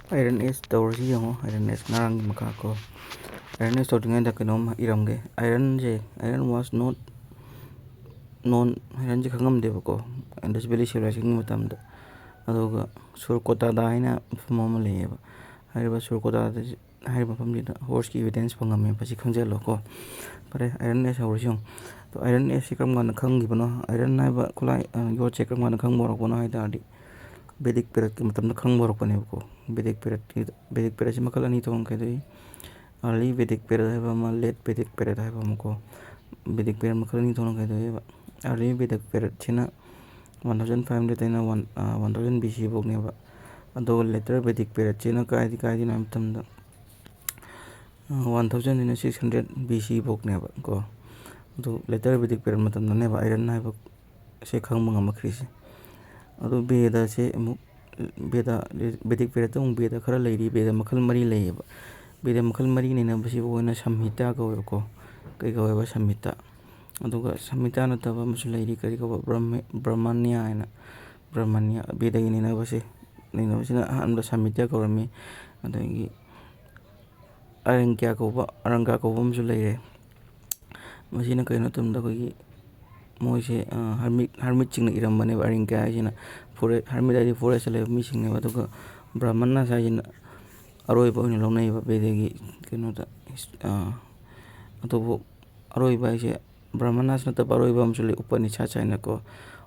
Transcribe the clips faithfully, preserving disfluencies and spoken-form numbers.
Iron age ꯇꯧꯔꯁꯤ ꯌꯦꯡꯉꯣ, iron age ꯉꯔꯥꯡꯒꯤ ꯃꯈꯥ ꯀꯣ꯫ ꯑꯥꯏꯔꯟ ꯑꯦꯖ ꯇꯧꯗ꯭ꯔꯤꯉꯩꯗ ꯀꯩꯅꯣꯝ ꯏꯔꯝꯒꯦ꯫ Iron say, iron was not known, iron say ꯈꯪꯉꯝꯗꯦꯕꯀꯣ Indus Valley Civilizationꯒꯤ ꯃꯇꯝꯗ꯫ ꯑꯗꯨꯒ ꯁꯨꯔꯀꯣꯇꯥꯗꯥ ꯍꯥꯏꯅ ꯃꯐꯝ ꯑꯃ ꯂꯩꯌꯦꯕ꯫ ꯍꯥꯏꯔꯤꯕ ꯁꯨꯔꯀꯣꯇꯥꯗꯥ ꯍꯥꯏꯔꯤꯕ ꯃꯐꯝꯁꯤꯗ horseꯀꯤ evidence ꯐꯪꯉꯝꯃꯦꯕ, ꯁꯤ ꯈꯪꯖꯤꯜꯂꯣꯀꯣ꯫ ꯐꯔꯦ, ꯑꯥꯏꯔꯟ ꯑꯦꯖ ꯍꯧꯔꯁꯤ ꯌꯦꯡꯉꯣ꯫ ꯑꯗꯣ ꯑꯥꯏꯔꯟ ꯑꯦꯖꯁꯤ ꯀꯔꯝ ꯀꯥꯟꯗ ꯈꯪꯈꯤꯕꯅꯣ? ꯑꯥꯏꯔꯟ ꯍꯥꯏꯕ ꯈꯨꯠꯂꯥꯏ, ꯑ, ꯌꯣꯠꯁꯦ ꯀꯔꯝ ꯀꯥꯟꯗ ꯈꯪꯕ ꯍꯧꯔꯛꯄꯅꯣ ꯍꯥꯏ ꯇꯥꯔꯗꯤ, ꯕꯦꯗꯤꯛ ꯄꯦꯔꯠꯀꯤ ꯃꯇꯝꯗ ꯈꯪꯕ ꯍꯧꯔꯛꯄꯅꯦꯕꯀꯣ꯫ ꯕꯦꯗꯤꯛ ꯄꯦꯔꯠꯀꯤ, ꯕꯦꯗꯤꯛ ꯄꯦꯔꯠꯁꯤ ꯃꯈꯜ ꯑꯅꯤ ꯊꯣꯛꯅ ꯈꯥꯏꯗꯣꯛꯏ꯫ Early Vedic period ꯍꯥꯏꯕ ꯑꯃ, late Vedic period ꯍꯥꯏꯕ ꯑꯃꯀꯣ꯫ ꯕꯦꯗꯤꯛ ꯄꯦꯔꯠ ꯃꯈꯜ ꯑꯅꯤ ꯊꯣꯛꯅ ꯈꯥꯏꯗꯣꯛꯑꯦꯕ꯫ Early Vedic periodꯁꯤꯅ one thousand five hundred ꯑꯩꯅ one, ꯑ, one thousand B C ꯐꯥꯎꯅꯦꯕ꯫ ꯑꯗꯨꯒ later Vedic periodꯁꯤꯅ ꯀꯥꯏꯗꯤ ꯀꯥꯏꯗꯅꯣ ꯍꯥꯏꯕ ꯃꯇꯝꯗ, ꯑ, one thousand ꯑꯩꯅ six hundred B C ꯐꯥꯎꯅꯦꯕ ꯀꯣ꯫ ꯑꯗꯨ later Vedic period ꯃꯇꯝꯗꯅꯦꯕ ꯑꯥꯏꯔꯟ ꯍꯥꯏꯕ ꯁꯦ ꯈꯪꯕ ꯉꯝꯃꯛꯈ꯭ꯔꯤꯁꯦ꯫ ꯑꯗꯨ ꯕꯦꯗꯁꯦ ꯑꯃꯨꯛ, ꯕꯦꯗ, ꯕꯦꯗꯤꯛ ꯄꯦꯔꯠꯇ ꯑꯃꯨꯛ ꯕꯦꯗ ꯈꯔ ꯂꯩꯔꯤ꯫ ꯕꯦꯗ ꯃꯈꯜ ꯃꯔꯤ ꯂꯩꯌꯦꯕ꯫ ꯕꯦꯗ ꯃꯈꯜ ꯃꯔꯤ ꯅꯩꯅꯕꯁꯤꯕꯨ ꯑꯩꯈꯣꯏꯅ ꯁꯝꯍꯤꯇꯥ ꯀꯧꯋꯦꯕꯀꯣ꯫ ꯀꯩ ꯀꯧꯋꯦꯕ? ꯁꯝꯍꯤꯇꯥ꯫ ꯑꯗꯨꯒ ꯁꯝꯍꯤꯇꯥ ꯅꯠꯇꯕ ꯑꯃꯁꯨ ꯂꯩꯔꯤ, ꯀꯔꯤ ꯀꯧꯕ? ꯕ꯭ꯔꯍ꯭ꯃ-, ꯕ꯭ꯔꯍꯃꯅ꯭ꯌ ꯍꯥꯏꯅ꯫ ꯕ꯭ꯔꯍꯃꯅ꯭ꯌ, ꯕꯦꯗꯒꯤ ꯅꯩꯅꯕꯁꯦ, ꯅꯩꯅꯕꯁꯤꯅ ꯑꯍꯥꯟꯕꯗ ꯁꯝꯍꯤꯇꯥ ꯀꯧꯔꯝꯃꯤ꯫ ꯑꯗꯒꯤ ꯑꯔꯪꯀ꯭ꯌꯥ ꯀꯧꯕ, ꯑꯔꯪꯀꯥ ꯀꯧꯕ ꯑꯃꯁꯨ ꯂꯩꯔꯦ꯫ ꯃꯁꯤꯅ ꯀꯩꯅꯣ ꯃꯇꯝꯗ ꯑꯩꯈꯣꯏꯒꯤ ꯃꯣꯏꯁꯦ, ꯑ, ꯍꯔꯃꯤꯠ, ꯍꯔꯃꯤꯠꯁꯤꯡꯅ ꯏꯔꯝꯕꯅꯦꯕ꯫ ꯑꯔꯪꯀ꯭ꯌꯥ ꯍꯥꯏꯁꯤꯅ ꯐꯣꯔꯦ-, ꯍꯔꯃꯤꯠ ꯍꯥꯏꯗꯤ ꯐꯣꯔꯦꯁꯇ ꯂꯩꯕ ꯃꯤꯁꯤꯡꯅꯦꯕ꯫ ꯑꯗꯨꯒ ꯕ꯭ꯔꯥꯍꯃꯟꯅꯥꯁ ꯍꯥꯏꯁꯤꯅ ꯑꯔꯣꯏꯕ ꯑꯣꯏꯅ ꯂꯧꯅꯩꯌꯦꯕ ꯕꯦꯗꯒꯤ ꯀꯩꯅꯣꯗ, ꯍꯤꯁ-, ꯑ, ꯑꯇꯣꯞꯄ ꯑꯔꯣꯏꯕ ꯍꯥꯏꯁꯦ ꯕ꯭ꯔꯥꯍꯃꯟꯅꯥꯁ ꯅꯠꯇꯕ ꯑꯔꯣꯏꯕ ꯑꯃꯁꯨ ꯂꯩ, ꯎꯄꯅꯤꯁꯥꯠꯁ ꯍꯥꯏꯅꯀꯣ꯫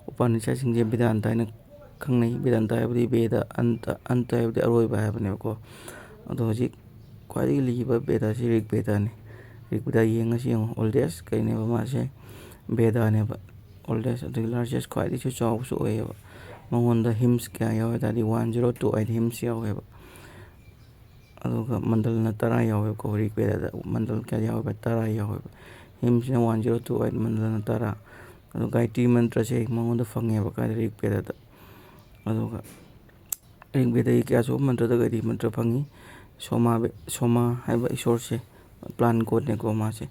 ꯎꯄꯅꯤꯁꯥꯠꯁꯤꯡꯁꯦ ꯕꯦꯗꯥꯟꯇ ꯍꯥꯏꯅ ꯈꯪꯅꯩ꯫ ꯕꯦꯗꯥꯟꯇ ꯍꯥꯏꯕꯗꯤ ꯕꯦꯗ ꯑꯟꯇ, ꯑꯟꯇ ꯍꯥꯏꯕꯗꯤ ꯑꯔꯣꯏꯕ ꯍꯥꯏꯕꯅꯦꯕꯀꯣ꯫ ꯑꯗꯣ ꯍꯧꯖꯤꯛ ꯈ꯭ꯋꯥꯏꯗꯒꯤ ꯂꯤꯕ ꯕꯦꯗ ꯑꯁꯤ ꯔꯤꯛ ꯕꯦꯗꯅꯤ꯫ ꯔꯤꯛ ꯕꯦꯗ ꯌꯦꯡꯉꯁꯤ ꯌꯦꯡꯉꯣ, oldest ꯀꯩꯅꯦꯕ ꯃꯥꯁꯦ? ꯕꯦꯗꯅꯦꯕ꯫ Oldest ꯑꯗꯨꯒꯤ largest, ꯈ꯭ꯋꯥꯏꯗꯒꯤꯁꯨ ꯆꯥꯎꯕꯁꯨ ꯑꯣꯏꯌꯦꯕ꯫ ꯃꯉꯣꯟꯗ hymns ꯀꯌꯥ ꯌꯥꯎꯋꯦ ꯍꯥꯏ ꯇꯥꯔꯗꯤ, one zero two eight hymns ꯌꯥꯎꯋꯦꯕ꯫ ꯑꯗꯨꯒ ꯃꯟꯗꯜꯅ ꯇꯔꯥ ꯌꯥꯎꯋꯦꯕꯀꯣ꯫ ꯔꯤꯛ ꯕꯦꯗꯗ ꯃꯟꯗꯜ ꯀꯌꯥ ꯌꯥꯎꯋꯦꯕ? ꯇꯔꯥ ꯌꯥꯎꯋꯦꯕ꯫ Hymnsꯁꯤꯅ one zero two eight, ꯃꯟꯗꯜꯅ ꯇꯔꯥ꯫ ꯑꯗꯣ ꯒꯥꯌꯇ꯭ꯔꯤ ꯃꯟꯇ꯭ꯔꯁꯦ ꯃꯉꯣꯟꯗ ꯐꯪꯉꯦꯕ, ꯀꯥꯏꯗ? ꯔꯤꯛ ꯕꯦꯗꯗ꯫ ꯑꯗꯨꯒ ꯔꯤꯛ ꯕꯦꯗꯒꯤ ꯀꯌꯥꯁꯨꯕ ꯃꯟꯇ꯭ꯔꯗ ꯒꯥꯌꯇ꯭ꯔꯤ ꯃꯟꯇ꯭ꯔ ꯐꯪꯉꯤ? ꯁꯣꯃꯥ ꯕꯦ-, ꯁꯣꯃꯥ ꯍꯥꯏꯕ ꯏꯁꯣꯔꯁꯦ, plant godꯅꯦꯀꯣ ꯃꯥꯁꯦ꯫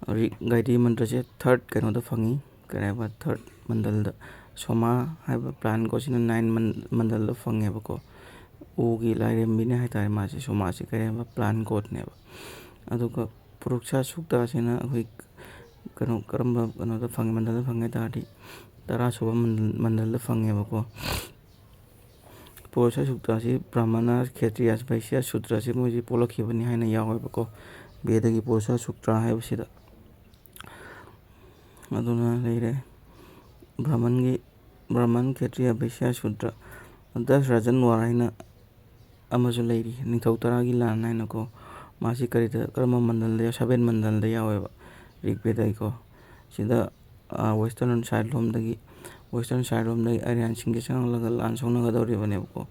ꯔꯤꯛ ꯒꯥꯌꯇ꯭ꯔꯤ ꯃꯟꯇ꯭ꯔꯁꯦ third ꯀꯩꯅꯣꯗ ꯐꯪꯉꯤ, ꯀꯔꯤ ꯍꯥꯏꯕ, third ꯃꯟꯗꯜꯗ꯫ ꯁꯣꯃꯥ ꯍꯥꯏꯕ plant godꯁꯤꯅ nine ꯃꯟ-, ꯃꯟꯗꯜꯗ ꯐꯪꯉꯦꯕꯀꯣ꯫ ꯎꯒꯤ ꯂꯥꯏꯔꯦꯝꯕꯤꯅꯤ ꯍꯥꯏ ꯇꯥꯔꯦ꯫ ꯃꯥꯁꯦ ꯁꯣꯃꯥꯁꯦ ꯀꯔꯤ ꯍꯥꯏꯕ, ꯄ꯭ꯂꯥꯟ ꯒꯣꯗꯅꯦꯕ꯫ ꯑꯗꯨꯒ ꯄꯨꯔꯨꯛꯁꯥ ꯁꯨꯛꯇꯥꯁꯤꯅ ꯑꯩꯈꯣꯏ ꯀꯩꯅꯣ, ꯀꯔꯝꯕ ꯀꯩꯅꯣꯗ ꯐꯪꯉꯤ, ꯃꯟꯗꯜꯗ ꯐꯪꯉꯤ ꯍꯥꯏ ꯇꯥꯔꯗꯤ, ꯇꯔꯥ ꯁꯨꯕ ꯃꯟꯗꯜ, ꯃꯟꯗꯜꯗ ꯐꯪꯉꯦꯕꯀꯣ꯫ ꯄꯨꯔꯨꯁꯥ ꯁꯨꯛꯇꯥꯁꯤ ꯕ꯭ꯔꯥꯍꯃꯅ, ꯈꯦꯇ꯭ꯔꯤꯌꯥ, ꯚꯩꯁ꯭ꯌꯥ ꯁꯨꯗ꯭ꯔꯁꯤ ꯃꯣꯏꯁꯤ ꯄꯣꯛꯂꯛꯈꯤꯕꯅꯤ ꯍꯥꯏꯅ ꯌꯥꯎꯋꯦꯕꯀꯣ, ꯕꯦꯗꯒꯤ ꯄꯨꯔꯨꯁꯥ ꯁꯨꯛꯇ꯭ꯔꯥ ꯍꯥꯏꯕꯁꯤꯗ꯫ ꯑꯗꯨꯅ ꯂꯩꯔꯦ ꯕ꯭ꯔꯥꯍꯃꯟꯒꯤ, ꯕ꯭ꯔꯥꯍꯃꯟ, ꯈꯦꯇ꯭ꯔꯤꯌꯥ, ꯚꯩꯁ꯭ꯌꯥ, ꯁꯨꯗ꯭ꯔ꯫ ꯗꯁ ꯔꯥꯖꯟ ꯋꯥꯔ ꯍꯥꯏꯅ ꯑꯃꯁꯨ ꯂꯩꯔꯤ, ꯅꯤꯡꯊꯧ ꯇꯔꯥꯒꯤ ꯂꯥꯟ ꯍꯥꯏꯅꯀꯣ꯫ ꯃꯥꯁꯤ ꯀꯔꯤꯗ, ꯀꯔꯝꯕ ꯃꯟꯗꯜꯗ, ꯁꯚꯦꯟ ꯃꯟꯗꯜꯗ ꯌꯥꯎꯋꯦꯕ ꯔꯤꯛ ꯕꯦꯗꯒꯤꯀꯣ꯫ ꯁꯤꯗ, ꯑ, western side ꯂꯣꯝꯗꯒꯤ, western side ꯂꯣꯝꯗꯒꯤ ꯑꯥꯔꯤꯌꯥꯟꯁꯤꯡꯁꯦ ꯆꯪꯍꯜꯂꯒ ꯂꯥꯟ ꯁꯣꯛꯅꯒꯗꯧꯔꯤꯕꯅꯦꯕꯀꯣ꯫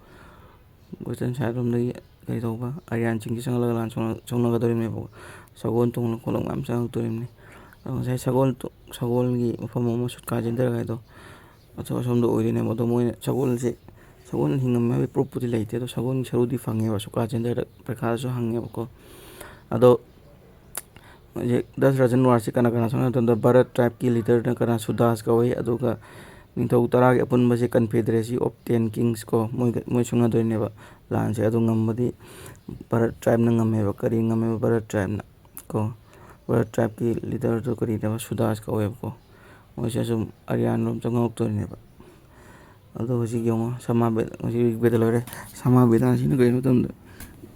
Western side ꯂꯣꯝꯗꯒꯤ ꯀꯔꯤ ꯇꯧꯕ, ꯑꯥꯔꯤꯌꯥꯟꯁꯤꯡꯁꯦ ꯆꯪꯍꯜꯂꯒ ꯂꯥꯟ ꯁꯣꯛꯅ-, ꯁꯣꯛꯅꯒꯗꯧꯔꯤꯕꯅꯦꯕꯀꯣ꯫ ꯁꯒꯣꯜ ꯇꯣꯡꯂ ꯈꯣꯠꯂꯒ ꯃꯌꯥꯝ ꯆꯪꯉꯛꯇꯣꯔꯤꯕꯅꯤ꯫ ꯑꯗꯣ ꯉꯁꯥꯏ ꯁꯒꯣꯜ ꯇꯣ-, ꯁꯒꯣꯜꯒꯤ ꯃꯐꯝ ꯑꯃ ꯁꯨꯠꯀꯥ ꯆꯦꯟꯊꯔꯒ ꯍꯥꯏꯗꯣ, ꯑꯁꯣ-, ꯑꯁꯣꯝꯗ ꯑꯣꯏꯗꯣꯏꯅꯦꯕ꯫ ꯑꯗꯣ ꯃꯣꯏꯅ ꯁꯒꯣꯜꯁꯦ, ꯁꯒꯣꯜ ꯍꯤꯡꯉꯝꯃꯦ ꯍꯥꯏꯕꯒꯤ proof ꯄꯨꯗꯤ ꯂꯩꯇꯦ, ꯑꯗꯣ ꯁꯒꯣꯜꯒꯤ ꯁꯔꯨꯗꯤ ꯐꯪꯉꯦꯕ, ꯁꯨꯛꯀꯥ ꯆꯦꯟꯊꯔ ꯄꯔꯤꯈꯥꯗꯁꯨ ꯍꯪꯉꯦꯕꯀꯣ꯫ ꯑꯗꯣ ꯍꯧꯖꯤꯛ ꯗꯁ ꯔꯥꯖꯟ ꯋꯥꯔꯁꯤ ꯀꯅꯥ ꯀꯅꯥ ꯁꯣꯛꯅ ꯃꯇꯝꯗ, ꯚꯔꯠ tribeꯀꯤ leaderꯅ ꯀꯅꯥ, ꯁꯨꯗꯥꯁ ꯀꯧꯏ, ꯑꯗꯨꯒ ꯅꯤꯡꯊꯧ ꯇꯔꯥꯒꯤ ꯑꯄꯨꯟꯕꯁꯦ Confederacy of Ten Kings ꯀꯣ, ꯃꯣꯏ, ꯃꯣꯏ ꯁꯣꯛꯅꯗꯣꯏꯅꯦꯕ ꯂꯥꯟꯁꯦ꯫ ꯑꯗꯣ ꯉꯝꯕꯗꯤ ꯚꯔꯠ tribeꯅ ꯉꯝꯃꯦꯕ꯫ ꯀꯔꯤ ꯉꯝꯃꯦꯕ ꯚꯔꯠ tribeꯅ ꯀꯣ? ꯚꯔꯠ tribeꯀꯤ leaderꯗꯣ ꯀꯔꯤꯅꯦꯕ? ꯁꯨꯗꯥꯁ ꯀꯧꯋꯦꯕꯀꯣ꯫ ꯃꯣꯏꯁꯦ ꯁꯨꯝ ꯑꯥꯔꯤꯌꯥꯟ ꯂꯣꯝ ꯆꯪꯉꯛꯇꯣꯏꯅꯦꯕ꯫ ꯑꯗꯣ ꯍꯧꯖꯤꯛ ꯌꯦꯡꯉꯣ, ꯁꯃꯥ ꯕꯦꯗ, ꯍꯧꯖꯤꯛ ꯔꯤꯛ ꯕꯦꯗ ꯂꯣꯏꯔꯦ꯫ ꯁꯃꯥ ꯕꯦꯗꯥꯁꯤꯅ ꯀꯔꯤꯅꯣ ꯃꯇꯝꯗ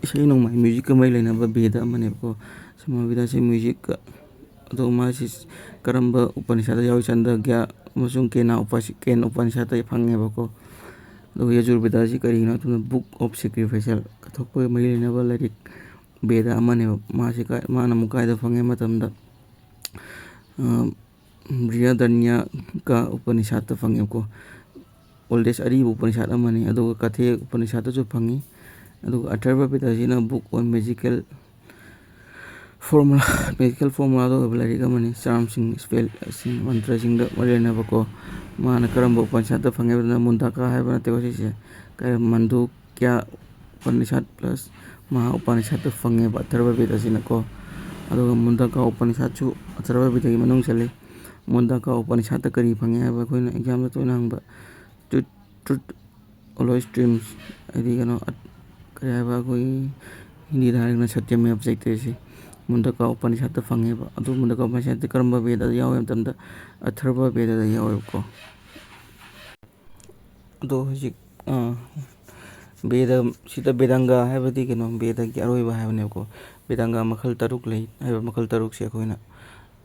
ꯏꯁꯩ ꯅꯣꯡꯃꯥꯏ musicꯀ ꯃꯔꯤ ꯂꯩꯅꯕ ꯕꯦꯗ ꯑꯃꯅꯦꯕꯀꯣ꯫ ꯁꯃꯥ ꯕꯦꯗꯥꯁꯤ musicꯀ, ꯑꯗꯣ ꯃꯥꯁꯤ ꯀꯔꯝꯕ ꯎꯄꯅꯤꯁꯥꯗ ꯌꯥꯎꯏ? ꯆꯟꯗ꯭ꯔꯒ꯭ꯌꯥ ꯑꯃꯁꯨꯡ ꯀꯦꯅꯥ ꯎꯄꯥꯁꯤ-, ꯀꯦꯟ ꯎꯄꯅꯤꯁꯥꯗ ꯐꯪꯉꯦꯕꯀꯣ꯫ ꯑꯗꯨꯒ ꯌꯖꯨꯔ ꯕꯦꯗꯥꯁꯤ ꯀꯔꯤꯅꯣ ꯍꯥꯏꯕ ꯃꯇꯝꯗ Book of Sacrificial, ꯀꯠꯊꯣꯛꯄꯒ ꯃꯔꯤ ꯂꯩꯅꯕ ꯂꯥꯏꯔꯤꯛ ꯕꯦꯗ ꯑꯃꯅꯦꯕ꯫ ꯃꯥꯁꯤ ꯀꯥꯏ-, ꯃꯥꯅ ꯑꯃꯨꯛ ꯀꯥꯏꯗ ꯐꯪꯉꯦ ꯍꯥꯏꯕ ꯃꯇꯝꯗ, ꯑ, ꯕ꯭ꯔꯤꯍꯗꯔꯅ꯭ꯌꯀꯥ ꯎꯄꯅꯤꯁꯥꯠꯇ ꯐꯪꯉꯦꯕꯀꯣ꯫ Oldest, ꯑꯔꯤꯕ ꯎꯄꯅꯤꯁꯥꯠ ꯑꯃꯅꯤ꯫ ꯑꯗꯨꯒ ꯀꯊꯦ ꯎꯄꯅꯤꯁꯥꯠꯇꯁꯨ ꯐꯪꯉꯤ꯫ ꯑꯗꯨꯒ ꯑꯊꯔꯕ ꯕꯦꯗ ꯑꯁꯤꯅ Book on Magical Formula, magical formulaꯗ ꯑꯣꯏꯕ ꯂꯥꯏꯔꯤꯛ ꯑꯃꯅꯤ꯫ ꯆꯥꯔꯝꯁꯤꯡ, spellꯁꯤꯡ, ꯃꯟꯇ꯭ꯔꯁꯤꯡꯗ ꯃꯔꯤ ꯂꯩꯅꯕꯀꯣ꯫ ꯃꯥꯅ ꯀꯔꯝꯕ ꯎꯄꯅꯤꯁꯥꯠꯇ ꯐꯪꯉꯦ ꯍꯥꯏꯕꯗ, ꯃꯨꯟꯗꯥꯀꯥ ꯍꯥꯏꯕ ꯅꯠꯇꯦꯀꯣ ꯁꯤꯁꯦ, ꯀꯔꯤ, ꯃꯟꯗꯨꯀ꯭ꯌꯥ ꯎꯄꯅꯤꯁꯥꯠ plus ꯃꯍꯥ ꯎꯄꯅꯤꯁꯥꯠꯇ ꯐꯪꯉꯦꯕ ꯑꯊꯔꯕ ꯕꯦꯗ ꯑꯁꯤꯅꯀꯣ꯫ ꯑꯗꯨꯒ ꯃꯨꯟꯗꯥꯀꯥ ꯎꯄꯅꯤꯁꯥꯠꯁꯨ ꯑꯊꯔꯕ ꯕꯦꯗꯒꯤ ꯃꯅꯨꯡ ꯆꯜꯂꯤ꯫ ꯃꯨꯟꯗꯥꯀꯥ ꯎꯄꯅꯤꯁꯥꯠꯇ ꯀꯔꯤ ꯐꯪꯉꯦ ꯍꯥꯏꯕ ꯑꯩꯈꯣꯏꯅ examꯗ ꯇꯣꯏꯅ ꯍꯪꯕ, truth, truth Always dreams, ꯍꯥꯏꯗꯤ ꯀꯩꯅꯣ, ꯑꯠ-, ꯀꯔꯤ ꯍꯥꯏꯕ, ꯑꯩꯈꯣꯏ ꯍꯤꯟꯗꯤꯗ ꯍꯥꯏꯔꯒꯅ ꯁꯇ꯭ꯌꯃꯦꯕ ꯖꯌꯇꯦꯁꯤ ꯃꯨꯟꯗꯀꯥ ꯎꯄꯅꯤꯁꯠꯇ ꯐꯪꯉꯦꯕ꯫ ꯑꯗꯨ ꯃꯨꯟꯗꯀꯥ ꯎꯄꯅꯤꯁꯠꯇꯤ ꯀꯔꯝꯕ ꯕꯦꯗꯗ ꯌꯥꯎꯏ ꯍꯥꯏꯕ ꯃꯇꯝꯗ, ꯑꯊꯔꯕ ꯕꯦꯗꯗ ꯌꯥꯎꯋꯦꯕꯀꯣ꯫ ꯑꯗꯣ ꯍꯧꯖꯤꯛ, ꯑ, ꯕꯦꯗ, ꯁꯤꯗ ꯕꯦꯗꯥꯡꯒ ꯍꯥꯏꯕꯗꯤ ꯀꯩꯅꯣ, ꯕꯦꯗꯒꯤ ꯑꯔꯣꯏꯕ ꯍꯥꯏꯕꯅꯦꯕꯀꯣ꯫ ꯕꯦꯗꯥꯡꯒ ꯃꯈꯜ ꯇꯔꯨꯛ ꯂꯩ ꯍꯥꯏꯕ, ꯃꯈꯜ ꯇꯔꯨꯛꯁꯦ ꯑꯩꯈꯣꯏꯅ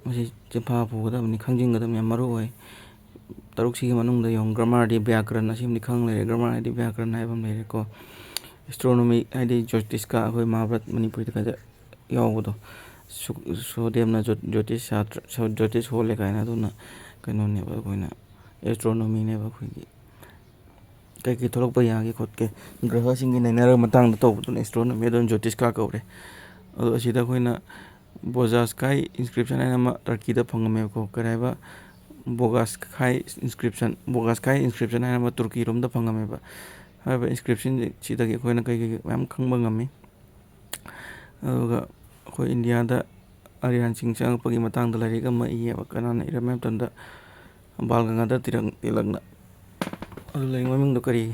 ꯃꯁꯤ ꯆꯤꯟꯐꯥ ꯄꯨꯒꯗꯕꯅꯤ, ꯈꯪꯖꯤꯟꯒꯗꯕꯅꯤ, ꯌꯥꯝ ꯃꯔꯨ ꯑꯣꯏ꯫ ꯇꯔꯨꯛꯁꯤꯒꯤ ꯃꯅꯨꯡꯗ ꯌꯦꯡꯉꯨ, ꯒ꯭ꯔꯥꯃꯥꯔꯗꯤ ꯕ꯭ꯌꯥꯀꯔꯟ ꯑꯁꯤꯃꯗꯤ ꯈꯪ ꯂꯩꯔꯦ, ꯒ꯭ꯔꯥꯃꯥꯔ ꯍꯥꯏꯗꯤ ꯕ꯭ꯌꯥꯀꯔꯟ ꯍꯥꯏꯕ ꯑꯃ ꯂꯩꯔꯦꯀꯣ꯫ ꯑꯦꯁꯇ꯭ꯔꯣꯅꯣꯃꯤ ꯍꯥꯏꯗꯤ ꯖꯣꯇꯤꯁꯀ, ꯑꯩꯈꯣꯏ ꯃꯍꯥꯕꯔꯠ ꯃꯅꯤꯄꯨꯔꯤꯗ ꯀꯥꯏꯗ ꯌꯥꯎꯕꯗꯣ, ꯁꯨ-, ꯁꯣꯗꯦꯝꯅ ꯖꯣ-, ꯖꯣꯇꯤꯁ ꯁꯥꯇ꯭ꯔ, ꯁꯣ-, ꯖꯣꯇꯤꯁ ꯍꯣꯜꯂꯦ ꯀꯥꯏꯅ, ꯑꯗꯨꯅ ꯀꯩꯅꯣꯅꯦꯕ, ꯑꯩꯈꯣꯏꯅ ꯑꯦꯁꯇ꯭ꯔꯣꯅꯣꯃꯤꯅꯦꯕ ꯑꯩꯈꯣꯏꯒꯤ꯫ ꯀꯩꯀꯩ ꯊꯣꯛꯂꯛꯄ ꯌꯥꯒꯦ ꯈꯣꯠꯀꯦ, ꯒ꯭ꯔꯍꯁꯤꯡꯒꯤ ꯅꯩꯅꯔꯕ ꯃꯇꯥꯡꯗ ꯇꯧꯕꯗꯨꯅ ꯑꯦꯁꯇ꯭ꯔꯣꯅꯣꯃꯤ, ꯑꯗꯨꯅ ꯖꯣꯇꯤꯁꯀ ꯀꯧꯔꯦ꯫ ꯑꯗꯣ ꯑꯁꯤꯗ ꯑꯩꯈꯣꯏꯅ ꯕꯣꯖꯥꯁꯀꯥꯏ ꯏꯟꯁꯀ꯭ꯔꯤꯞꯁꯟ ꯍꯥꯏꯅ ꯑꯃ ꯇꯔꯀꯤꯗ ꯐꯪꯉꯝꯃꯦꯕꯀꯣ꯫ ꯀꯔꯤ ꯍꯥꯏꯕ? ꯕꯣꯒꯥꯁꯀꯥꯏ ꯏꯟꯁꯀ꯭ꯔꯤꯞꯁꯟ, ꯕꯣꯒꯥꯁꯀꯥꯏ ꯏꯟꯁꯀ꯭ꯔꯤꯞꯁꯟ ꯍꯥꯏꯅ ꯑꯃ ꯇꯨꯔꯀꯤꯔꯣꯝꯗ ꯐꯪꯉꯝꯃꯦꯕ꯫ ꯍꯥꯏꯔꯤꯕ ꯏꯟꯁꯀ꯭ꯔꯤꯞꯁꯟꯁꯤꯗꯒꯤ ꯑꯩꯈꯣꯏꯅ ꯀꯩ ꯀꯩ ꯃꯌꯥꯝ ꯈꯪꯕ ꯉꯝꯃꯤ꯫ ꯑꯗꯨꯒ ꯑꯩꯈꯣꯏ ꯏꯟꯗꯤꯌꯥꯗ ꯑꯥꯔꯤꯌꯥꯟꯁꯤꯡ ꯆꯪꯉꯛꯄꯒꯤ ꯃꯇꯥꯡꯗ ꯂꯥꯏꯔꯤꯛ ꯑꯃ ꯏꯌꯦꯕ꯫ ꯀꯅꯥꯅ ꯏꯔꯝꯃꯦ ꯍꯥꯏꯕ ꯃꯇꯝꯗ, ꯕꯥꯜ ꯒꯪꯒꯥꯙꯔ ꯇꯤꯂꯛ-, ꯇꯤꯂꯛꯅ꯫ ꯑꯗꯨ ꯂꯥꯏꯔꯤꯛ ꯃꯃꯤꯡꯗꯣ ꯀꯔꯤ,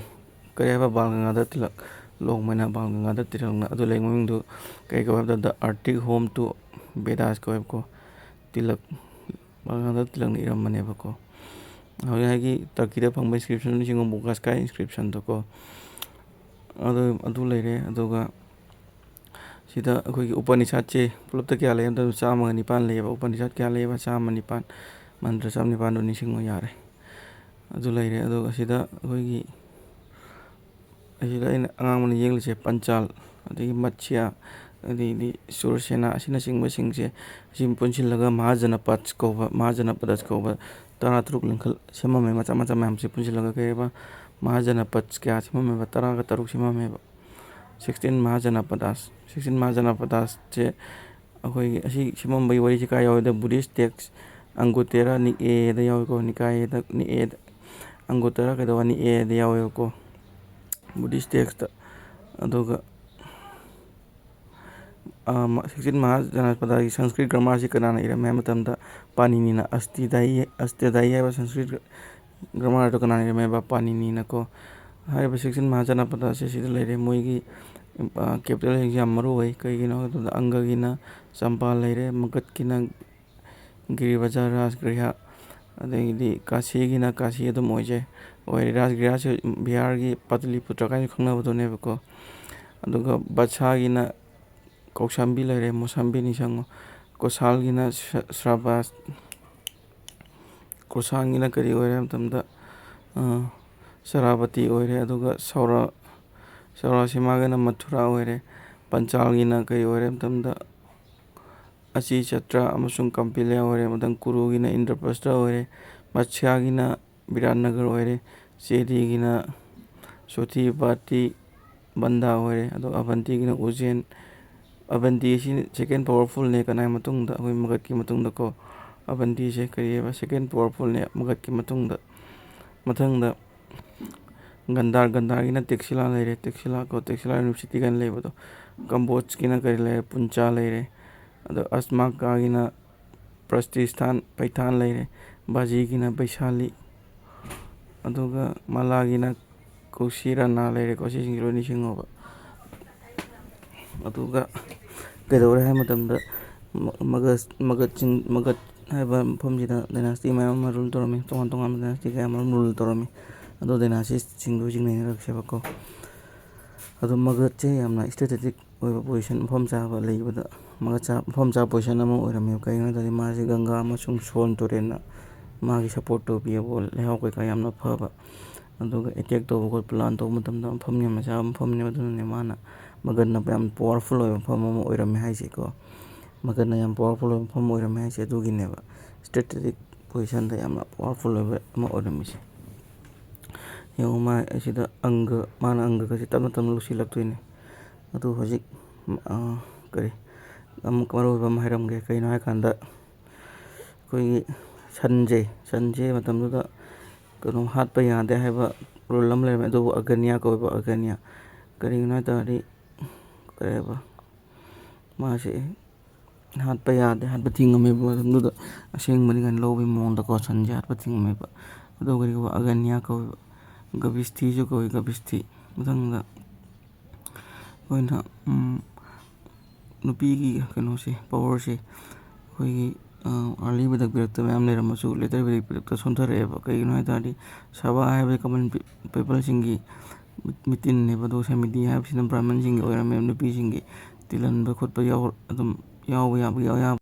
ꯀꯔꯤ ꯍꯥꯏꯕ? ꯕꯥꯜ ꯒꯪꯒꯥꯙꯔ ꯇꯤꯂꯛ, ꯂꯣꯡꯃꯩꯅ ꯕꯥꯜ ꯒꯪꯒꯥꯙꯔ ꯇꯤꯂꯛꯅ꯫ ꯑꯗꯨ ꯂꯥꯏꯔꯤꯛ ꯃꯃꯤꯡꯗꯨ ꯀꯔꯤ ꯀꯧꯏ ꯍꯥꯏꯕ ꯃꯇꯝꯗ, Arctic Home to Vedas ꯀꯧꯋꯦꯕꯀꯣ꯫ Tilak, ꯕꯥꯜ ꯒꯪꯒꯥꯙꯔ ꯇꯤꯂꯛꯅ ꯏꯔꯝꯕꯅꯦꯕꯀꯣ꯫ ꯍꯧꯖꯤꯛ ꯍꯥꯏꯒꯤ ꯇꯔꯀꯤꯗ ꯐꯪꯕ ꯏꯟꯁꯀ꯭ꯔꯤꯞꯁꯟ ꯅꯤꯡꯁꯤꯡꯉꯣ, ꯕꯣꯒꯥꯁꯀꯥꯏ ꯏꯟꯁꯀ꯭ꯔꯤꯞꯁꯟꯗꯣꯀꯣ꯫ ꯑꯗꯨ, ꯑꯗꯨ ꯂꯩꯔꯦ꯫ ꯑꯗꯨꯒ ꯁꯤꯗ ꯑꯩꯈꯣꯏꯒꯤ ꯎꯄꯅꯤꯁꯥꯠꯁꯦ ꯄꯨꯂꯞꯇ ꯀꯌꯥ ꯂꯩ ꯍꯥꯏꯕ ꯃꯇꯝꯗ, ꯆꯥꯝꯃꯒ ꯅꯤꯄꯥꯟ ꯂꯩꯌꯦꯕ꯫ ꯎꯄꯅꯤꯁꯥꯠ ꯀꯌꯥ ꯂꯩꯌꯦꯕ? ꯆꯥꯝꯃ ꯅꯤꯄꯥꯟ꯫ ꯃꯟꯇ꯭ꯔ ꯆꯥꯝꯃ ꯅꯤꯄꯥꯟꯗꯣ ꯅꯤꯡꯁꯤꯡꯉꯣ ꯌꯥꯔꯦ꯫ ꯑꯗꯨ ꯂꯩꯔꯦ꯫ ꯑꯗꯨꯒ ꯁꯤꯗ ꯑꯩꯈꯣꯏꯒꯤ, ꯑꯁꯤꯗ ꯑꯩꯅ ꯑꯉꯥꯡꯕꯅ ꯌꯦꯛꯂꯤꯁꯦ ꯄꯟꯆꯥꯜ, ꯑꯗꯒꯤ ꯃꯠꯁ꯭ꯌꯥ, ꯑꯗꯩꯗꯤ ꯁꯨꯔꯁꯦꯅꯥ ꯑꯁꯤꯅꯆꯤꯡꯕꯁꯤꯡꯁꯦ, ꯑꯁꯤ ꯄꯨꯟꯁꯤꯜꯂꯒ ꯃꯍꯥꯖꯅꯄꯗꯁ ꯀꯧꯕ, ꯃꯍꯥꯖꯅꯄꯗꯁ ꯀꯧꯕ ꯇꯔꯥꯇꯔꯨꯛ ꯂꯤꯡꯈꯠ ꯁꯦꯝꯃꯝꯃꯦ, ꯃꯆꯥ ꯃꯆꯥ ꯃꯌꯥꯝꯁꯦ ꯄꯨꯟꯁꯤꯜꯂꯒ꯫ ꯀꯩ ꯍꯥꯏꯕ? ꯃꯍꯥꯖꯅꯄꯗꯁ ꯀꯌꯥ ꯁꯦꯝꯃꯝꯃꯦꯕ? ꯇꯔꯥꯒ ꯇꯔꯨꯛ ꯁꯦꯝꯃꯝꯃꯦꯕ꯫ Sixteen Mahajanapadas, sixteen Mahajanapadasꯁꯦ ꯑꯩꯈꯣꯏꯒꯤ ꯑꯁꯤ ꯁꯦꯝꯃꯝꯕꯒꯤ ꯋꯥꯔꯤꯁꯦ ꯀꯥꯏ ꯌꯥꯎꯋꯦꯗ, Buddhist text ꯑꯪꯒꯨꯇꯦꯔꯥ ꯅꯤꯛꯑꯦꯗ ꯌꯥꯎꯋꯦꯀꯣ, ꯅꯤꯀꯥꯌꯦꯗ, ꯅꯤꯛꯑꯦꯗ, ꯑꯪꯒꯨꯇꯔꯥ ꯀꯩꯗꯧꯕ, ꯅꯤꯛꯑꯦꯗ ꯌꯥꯎꯋꯦꯕꯀꯣ, Buddhist textꯇ꯫ ꯑꯗꯨꯒ, ꯑ, ꯃ-, sixteen Mahajanapadasꯒꯤ Sanskrit grammarꯁꯤ ꯀꯅꯥꯅ ꯏꯔꯝꯃꯦ ꯍꯥꯏꯕ ꯃꯇꯝꯗ, ꯄꯥꯅꯤꯅꯤꯅ꯫ ꯑꯁꯇꯤꯗꯥꯌꯤ, ꯑꯁꯇꯤꯗꯥꯌꯤ ꯍꯥꯏꯕ Sanskrit grammarꯗꯣ ꯀꯅꯥꯅ ꯏꯔꯝꯃꯦ ꯍꯥꯏꯕ? ꯄꯥꯅꯤꯅꯤꯅꯀꯣ꯫ ꯍꯥꯏꯔꯤꯕ ꯁꯤꯛꯁꯇꯤꯟ ꯃꯍꯥꯖꯅꯄꯗ ꯑꯁꯤ ꯁꯤꯗ ꯂꯩꯔꯦ꯫ ꯃꯣꯏꯒꯤ ꯀꯦꯄꯤꯇꯦꯜꯁꯤꯡꯁꯦ ꯌꯥꯝ ꯃꯔꯨ ꯑꯣꯏ꯫ ꯀꯩꯒꯤꯅꯣ ꯍꯥꯏꯕꯗ ꯑꯪꯒꯒꯤꯅ ꯆꯝꯄꯥ ꯂꯩꯔꯦ, ꯃꯒꯙꯀꯤꯅ ꯒꯤꯔꯤꯕꯖꯥ ꯔꯥꯖꯒ꯭ꯔꯤꯍ, ꯑꯗꯒꯤꯗꯤ ꯀꯥꯁꯤꯒꯤꯅ ꯀꯥꯁꯤ ꯑꯗꯨꯝ ꯑꯣꯏꯖꯩ ꯑꯣꯏꯔꯦ꯫ ꯔꯥꯖꯒ꯭ꯔꯤꯍꯁꯦ ꯕꯤꯍꯥꯔꯒꯤ ꯄꯇꯂꯤꯄꯨꯇ꯭ꯔ ꯀꯥꯏꯅ ꯈꯪꯅꯕꯗꯨꯅꯦꯕꯀꯣ꯫ ꯑꯗꯨꯒ ꯕꯠꯁꯥꯒꯤꯅ ꯀꯧꯁꯥꯝꯕꯤ ꯂꯩꯔꯦ, ꯃꯣꯁꯥꯝꯕꯤ ꯅꯤꯡꯁꯤꯡꯉꯣ꯫ ꯀꯣꯁꯥꯜꯒꯤꯅ ꯁ꯭ꯔ-, ꯁ꯭ꯔꯥꯕꯥꯁ꯫ ꯀꯣꯁꯥꯜꯒꯤꯅ ꯀꯔꯤ ꯑꯣꯏꯔꯦ ꯍꯥꯏꯕ ꯃꯇꯝꯗ, ꯑ, ꯁꯔꯥꯕꯇꯤ ꯑꯣꯏꯔꯦ꯫ ꯑꯗꯨꯒ ꯁꯧꯔ-, ꯁꯧꯔꯥꯁꯤꯃꯥꯒꯤꯅ ꯃꯊꯨꯔꯥ ꯑꯣꯏꯔꯦ꯫ ꯄꯟꯆꯥꯜꯒꯤꯅ ꯀꯔꯤ ꯑꯣꯏꯔꯦ ꯍꯥꯏꯕ ꯃꯇꯝꯗ ꯑꯆꯤ ꯆꯇ꯭ꯔ ꯑꯃꯁꯨꯡ ꯀꯝꯄꯤꯂꯤꯌꯥ ꯑꯣꯏꯔꯦ꯫ ꯃꯊꯪ ꯀꯨꯔꯨꯒꯤꯅ ꯏꯟꯗ꯭ꯔꯄ꯭ꯔꯁꯇ ꯑꯣꯏꯔꯦ꯫ ꯃꯠꯁ꯭ꯌꯥꯒꯤꯅ ꯕꯤꯔꯥꯠꯅꯒꯔ ꯑꯣꯏꯔꯦ꯫ ꯆꯦꯗꯤꯒꯤꯅ ꯁꯣꯊꯤ ꯕꯥꯇꯤ ꯕꯟꯗꯥ ꯑꯣꯏꯔꯦ꯫ ꯑꯗꯣ ꯑꯕꯟꯇꯤꯒꯤꯅ ꯎꯖꯦꯟ꯫ ꯑꯕꯟꯇꯤ ꯑꯁꯤ ꯁꯦꯀꯦꯟ ꯄꯋꯥꯔꯐꯨꯜꯅꯦ ꯀꯅꯥꯒꯤ ꯃꯇꯨꯡꯗ? ꯑꯩꯈꯣꯏ ꯃꯒꯙꯀꯤ ꯃꯇꯨꯡꯗꯀꯣ꯫ ꯑꯕꯟꯇꯤꯁꯦ ꯀꯔꯤ ꯍꯥꯏꯕ? ꯁꯦꯀꯦꯟ ꯄꯋꯥꯔꯐꯨꯜꯅꯦ ꯃꯒꯙꯀꯤ ꯃꯇꯨꯡꯗ꯫ ꯃꯊꯪꯗ ꯒꯟꯙꯥꯔ, ꯒꯟꯙꯥꯔꯒꯤꯅ ꯇꯦꯛꯁꯤꯂꯥ ꯂꯩꯔꯦ, ꯇꯦꯛꯁꯤꯂꯥ ꯀꯣ, ꯇꯦꯛꯁꯤꯂꯥ ꯌꯨꯅꯤꯚꯔꯁꯤꯇꯤ ꯀꯥꯏꯅ ꯂꯩꯕꯗꯣ꯫ ꯀꯝꯕꯣꯖꯀꯤꯅ ꯀꯔꯤ ꯂꯩꯔꯦ? ꯄꯨꯟꯆꯥ ꯂꯩꯔꯦ꯫ ꯑꯗꯣ ꯑꯁꯃꯥꯀꯥꯒꯤꯅ ꯄ꯭ꯔꯁꯇꯤꯁꯊꯥꯟ, ꯄꯩꯊꯥꯟ ꯂꯩꯔꯦ꯫ ꯕꯥꯖꯤꯒꯤꯅ ꯕꯩꯁꯥꯂꯤ꯫ ꯑꯗꯨꯒ ꯃꯂꯥꯒꯤꯅ ꯀꯧꯁꯤꯔꯥꯅꯥ ꯂꯩꯔꯦꯀꯣ꯫ ꯁꯤꯁꯤꯡꯁꯤ ꯂꯣꯏ ꯅꯤꯡꯁꯤꯡꯉꯣꯕ꯫ ꯑꯗꯨꯒ ꯀꯩꯗꯧꯔꯦ ꯍꯥꯏꯕ ꯃꯇꯝꯗ ꯃ-, ꯃꯒꯙ, ꯃꯒꯙꯁꯤꯡ, ꯃꯒꯙ ꯍꯥꯏꯕ ꯃꯐꯝꯁꯤꯗ ꯗꯥꯏꯅꯥꯁꯇꯤ ꯃꯌꯥꯝ ꯑꯃ ꯔꯨꯜ ꯇꯧꯔꯝꯃꯤ, ꯇꯣꯉꯥꯟ ꯇꯣꯉꯥꯟꯕ ꯗꯥꯏꯅꯥꯁꯇꯤ ꯀꯌꯥ ꯑꯃꯔꯣꯝ ꯔꯨꯜ ꯇꯧꯔꯝꯃꯤ꯫ ꯑꯗꯣ ꯗꯥꯏꯅꯥꯁꯇꯤꯁꯤꯡꯗꯨ ꯍꯧꯖꯤꯛ ꯅꯩꯅꯔꯛꯁꯦꯕꯀꯣ꯫ ꯑꯗꯣ ꯃꯒꯙꯁꯦ ꯌꯥꯝꯅ ꯏꯁꯇ꯭ꯔꯦꯇꯦꯖꯤꯛ ꯑꯣꯏꯕ ꯄꯣꯖꯤꯁꯟ, ꯃꯐꯝ ꯆꯥꯕ ꯂꯩꯕꯗ, ꯃꯒꯙ ꯆꯥ-, ꯃꯐꯝ ꯆꯥꯕ ꯄꯣꯖꯤꯁꯟ ꯑꯃ ꯑꯣꯏꯔꯝꯃꯦꯕ꯫ ꯀꯩꯒꯤꯅꯣ ꯍꯥꯏ ꯇꯥꯔꯗꯤ ꯃꯥꯁꯦ ꯒꯪꯒꯥ ꯑꯃꯁꯨꯡ ꯁꯣꯟ ꯇꯨꯔꯦꯜꯅ ꯃꯥꯒꯤ ꯁꯞꯄꯣꯔꯠ ꯇꯧꯕꯤꯌꯦꯕ, ꯂꯩꯍꯥꯎ ꯀꯩꯀꯥ ꯌꯥꯝꯅ ꯐꯕ꯫ ꯑꯗꯨꯒ ꯑꯦꯇꯦꯛ ꯇꯧꯕ ꯈꯣꯠꯄ, ꯂꯥꯟ ꯇꯧꯕ ꯃꯇꯝꯗ ꯃꯐꯝ ꯌꯥꯝꯅ ꯆꯥꯕ ꯃꯐꯝꯅꯦꯕ꯫ ꯑꯗꯨꯅꯅꯦ ꯃꯥꯅ ꯃꯒꯙꯅ ꯌꯥꯝ ꯄꯋꯥꯔꯐꯨꯜ ꯑꯣꯏꯕ ꯃꯐꯝ ꯑꯃ ꯑꯣꯏꯔꯝꯃꯦ ꯍꯥꯏꯁꯦꯀꯣ꯫ ꯃꯒꯙꯅ ꯌꯥꯝ ꯄꯋꯥꯔꯐꯨꯜ ꯑꯣꯏꯕ ꯃꯐꯝ ꯑꯣꯏꯔꯝꯃꯦ ꯍꯥꯏꯁꯦ ꯑꯗꯨꯒꯤꯅꯦꯕ꯫ ꯏꯁꯇ꯭ꯔꯦꯇꯦꯖꯤꯛ ꯄꯣꯖꯤꯁꯟꯗ ꯌꯥꯝꯅ ꯄꯋꯥꯔꯐꯨꯜ ꯑꯣꯏꯕ ꯑꯃ ꯑꯣꯏꯔꯝꯃꯤꯁꯦ꯫ ꯌꯦꯡꯉꯨ, ꯃꯥ ꯑꯁꯤꯗ ꯑꯪꯒ, ꯃꯥꯅ ꯑꯪꯒꯒꯁꯦ ꯇꯞꯅ ꯇꯞꯅ ꯂꯧꯁꯤꯜꯂꯛꯇꯣꯏꯅꯦ꯫ ꯑꯗꯨ ꯍꯧꯖꯤꯛ, ꯑ, ꯀꯔꯤ, ꯑꯃꯨꯛ ꯃꯔꯨ ꯑꯣꯏꯕ ꯑꯃ ꯍꯥꯏꯔꯝꯒꯦ꯫ ꯀꯩꯅꯣ ꯍꯥꯏꯀꯥꯟꯗ, ꯑꯩꯈꯣꯏꯒꯤ ꯁꯟꯁꯦ, ꯁꯟꯁꯦ ꯃꯇꯝꯗꯨꯗ ꯀꯩꯅꯣ ꯍꯥꯠꯄ ꯌꯥꯗꯦ ꯍꯥꯏꯕ ꯔꯨꯜ ꯑꯃ ꯂꯩꯔꯝꯃꯦ, ꯑꯗꯨꯕꯨ ꯑꯒꯅꯤꯌꯥ ꯀꯧꯋꯦꯕ, ꯑꯒꯅꯤꯌꯥ꯫ ꯀꯔꯤꯒꯤꯅꯣ ꯍꯥꯏ ꯇꯥꯔꯗꯤ, ꯀꯔꯤ ꯍꯥꯏꯕ, ꯃꯥꯁꯦ ꯍꯥꯠꯄ ꯌꯥꯗꯦ, ꯍꯥꯠꯄ ꯊꯤꯡꯉꯝꯃꯦꯕ ꯃꯇꯝꯗꯨꯗ꯫ ꯑꯁꯦꯡꯕꯅꯤ ꯀꯥꯏꯅ ꯂꯧꯕꯒꯤ ꯃꯑꯣꯡꯗꯀꯣ, ꯁꯟꯁꯦ ꯍꯥꯠꯄ ꯊꯤꯡꯉꯝꯃꯦꯕ꯫ ꯑꯗꯨ ꯀꯔꯤꯒꯨꯝꯕ ꯑꯒꯅꯤꯌꯥ ꯀꯧꯋꯦꯕ꯫ ꯒꯕꯤꯁꯊꯤꯁꯨ ꯀꯧꯏ, ꯒꯕꯤꯁꯊꯤ꯫ ꯃꯊꯪꯗ ꯑꯩꯈꯣꯏꯅ, ꯎꯝ, ꯅꯨꯄꯤꯒꯤ ꯀꯩꯅꯣꯁꯦ, ꯄꯋꯥꯔꯁꯦ ꯑꯩꯈꯣꯏꯒꯤ, ꯑ, ꯑꯥꯔꯂꯤ ꯚꯦꯗꯛ ꯄꯤꯔꯛꯇ ꯃꯌꯥꯝ ꯂꯩꯔꯝꯃꯁꯨ, ꯂꯦꯇꯔ ꯚꯦꯗꯛ ꯄꯤꯔꯛꯇ ꯁꯣꯟꯊꯔꯛꯑꯦꯕ꯫ ꯀꯩꯒꯤꯅꯣ ꯍꯥꯏ ꯇꯥꯔꯗꯤ, ꯁꯚꯥ ꯍꯥꯏꯕꯗꯤ ꯀꯃꯟ ꯄꯤ-, ꯄꯤꯄꯜꯁꯤꯡꯒꯤ ꯃꯤꯠ-, ꯃꯤꯇꯤꯟꯅꯦꯕ, ꯑꯗꯨꯒ ꯁꯃꯤꯇꯤ ꯍꯥꯏꯕꯁꯤꯅ ꯕ꯭ꯔꯥꯍꯃꯟꯁꯤꯡꯒꯤ ꯑꯣꯏꯔꯝꯃꯦꯕ, ꯅꯨꯄꯤꯁꯤꯡꯒꯤ ꯇꯤꯜꯍꯟꯕ ꯈꯣꯠꯄ ꯌꯥꯎ-, ꯑꯗꯨꯝ ꯌꯥꯎꯕ ꯌꯥꯕ, ꯌꯥꯎ-, ꯌꯥꯕ꯫